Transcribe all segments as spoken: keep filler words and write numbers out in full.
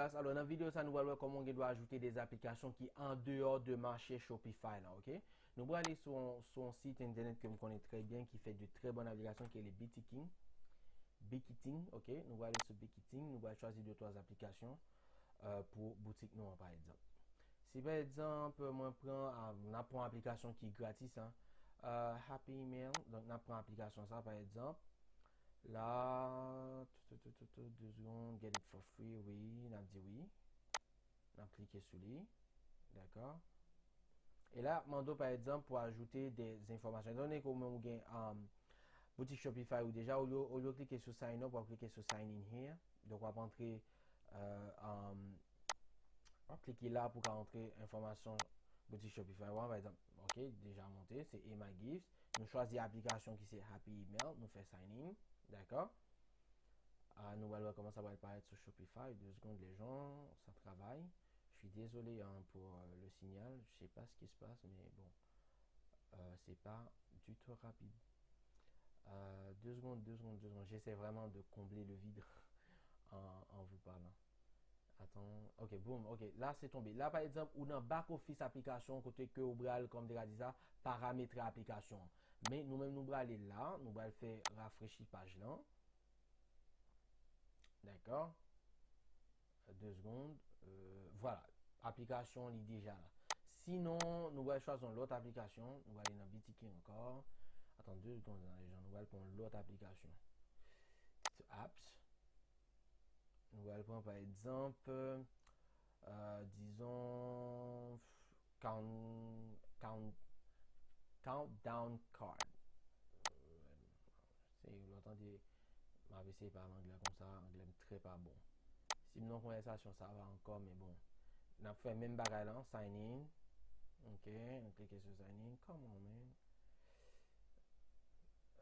Alò, nan videyo sa, nou pral wè kòman w gen dwa ajoute de aplikasyon ki an deyò de mache Shopify la, ok? Nou pral ale sou, sou yon sit entènèt ke m konnen trè byen, ki fè de trè bòn aplikasyon, ki rele Bikiting. Bikiting, ok? Nou pral ale sou Bikiting, nou pral chwazi de twa aplikasyon euh, pou boutik nou an, pa egzanp. Si pa egzanp, mwen pran, ah, n ap pran aplikasyon ki gratis, hein, euh, Happy Email, donk n ap pran aplikasyon sa, pa egzanp, la, tout, tout, tout, tout, tout, deux secondes, get it for free, wi, n ap di wi. N ap klike sou li, dakò? E la, mande w, pa egzanp, pou ajoute de enfòmasyon. Etan done ke ou menm ou gen, um, boutik Shopify ou deja, olye, olye w klike sou sign up, w ap klike sou sign in here. Donk, w ap antre, euh, um, w ap klike la pou ka antre enfòmasyon boutik Shopify ou an, pa egzanp, ok, deja monte, se Emma Gift. Nou chwazi aplikasyon ki se Happy Email, nou fè sign in, dakò? Ah, nou pral wè kòman sa pral parèt sou Shopify. Deux secondes, les gens, ça travaille. Je suis désolé, hein, pour euh, le signal. Je sais pas ce qui se passe, mais bon, euh, c'est pas du tout rapide. Euh, deux secondes, deux secondes, deux secondes. J'essaie vraiment de combler le vide en, en vous parlant. Attends. Ok, boum. Ok, la se tonbe. La, pa egzanp, ou nan back office aplikasyon kote ke ou pral, kòm te ka di sa, parametre aplikasyon an. Men nou menm, nou pral ale la, nou pral fè rafrechi paj lan. Dakò? Deux secondes. Euh, vwala. Aplikasyon li deja la. Sinon, nou pral chwazi yon lòt aplikasyon. Nou pral ale nan Bikiting ankò. Atann de segonn, nan lejan. Nou pral pran yon lòt aplikasyon. Apps. Nou pral pran, pa egzanp, euh, dizon, count, count, Countdown Card. Se yon lòt, tande, m ap eseye pale anglè konsa, anglè m trè pa bon. Si m nan konvèsasyon, sa va ankò, men bon. N ap fè menm bagay lan, sign in. Ok, nou klike sou sign in. Come on, man.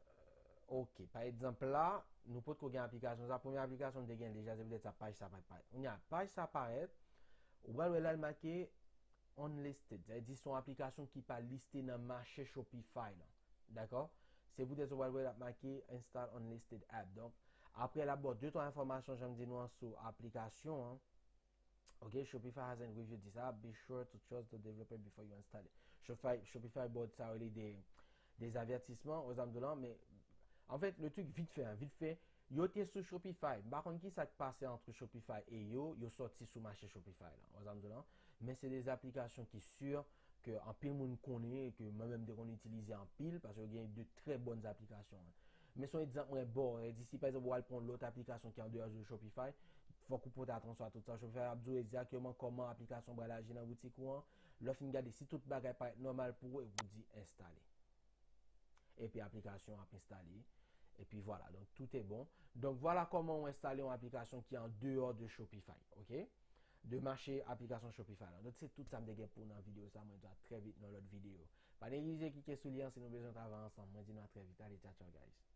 Euh, ok, pa egzanp la, nou potko gen aplikasyon sa. Premye aplikasyon m te gen deja, se poutèt sa paj sa pa t parèt. Kounye a, paj sa parèt, ou pral wè la l make unlisted. Sa vle di se yon aplikasyon ki pa liste nan mache Shopify lan. Dakò? Se poutèt sa w pral wè l ap make install unlisted app. Donk, apre l ap ba w de twa enfòmasyon, jan m di nou an, sou aplikasyon an. Ok, Shopify hasn't reviewed this app. Be sure to trust the developer before you install it. Shopify, Shopify ba w sa yo rele de, de avètisman, aux alentours lan, men, en fait, le truc vite fait, hein, vite fait, yo te sou Shopify. M pa konn ki sa k pase ant Shopify e yo, yo sòti sou mache Shopify la, aux alentours lan. Men se de aplikasyon ki si ke anpil moun konnen e ke mwen menm te konn itilize anpil, paske yo gen de trè bòn aplikasyon, hein. Men se yon egzanp mwen ba w, e di si pa egzanp ou al pran yon lòt aplikasyon ki an deyò de Shopify, fòk ou pote atansyon a tout sa. Shopify ap di w egzakteman kòman aplikasyon pral aji nan boutik ou an. Lè w fin gade, si tout bagay parèt nòmal pou ou, epi w di enstale. Epi aplikasyon ap enstale. Epi vwala, donk tout est bon. Donk vwala kòman ou enstale yon aplikasyon ki an deyò de Shopify, ok? De mache aplikasyon Shopify la. Donk se tout sa m te gen pou nan videyo sa, mwen di a trè vit nan lòt videyo. Pa neglize klike sou li an si nou bezwen travay ansanm. Mwen di nou a trè vit. Ale, tchao, tchao, guys.